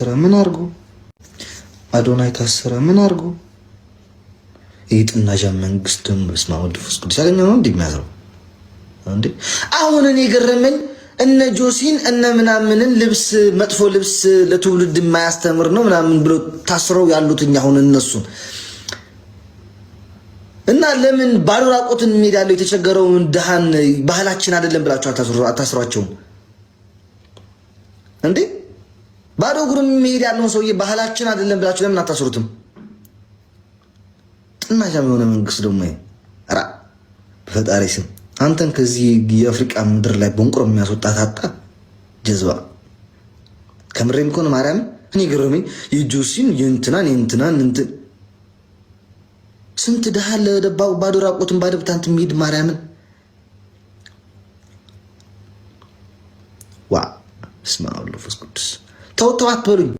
ምን አርጎ አዶናይ ታሰረ? ምን አርጎ? ይህ ጥናዣ መንግስት ደግሞ በስመ አብ ወወልድ ወመንፈስ ቅዱስ ያገኘው ነው እንዴ የሚያዝረው እንዴ? አሁን እኔ የገረመኝ እነ ጆሲን እነ ምናምንን ልብስ መጥፎ ልብስ ለትውልድ የማያስተምር ነው ምናምን ብሎ ታስረው ያሉት እኛ አሁን እነሱን እና ለምን ባዶ ራቁትን የሚሄዳለው የተቸገረውን ድሃን ባህላችን አይደለም ብላችሁ አታስሯቸውም እንዴ? ባዶ እግሩን የሚሄድ ያለውን ሰውዬ ባህላችን አይደለም ብላችሁ ለምን አታስሩትም? ጥናሻም የሆነ መንግስት ደግሞ ራ በፈጣሪ ስም አንተን ከዚህ የአፍሪቃ ምድር ላይ በንቁሮ የሚያስወጣ ታጣ ጀዝባ። ከምሬም ከሆነ ማርያም እኔ ገረመኝ። የጆሲን የእንትናን የእንትናን እንትን ስንት ድሃ ለደባው ባዶ ራቁትን ባዶ ብታንት የሚሄድ ማርያምን ዋ ስማ ወወልድ ወመንፈስ ቅዱስ ተው ተው አትበሉኝ።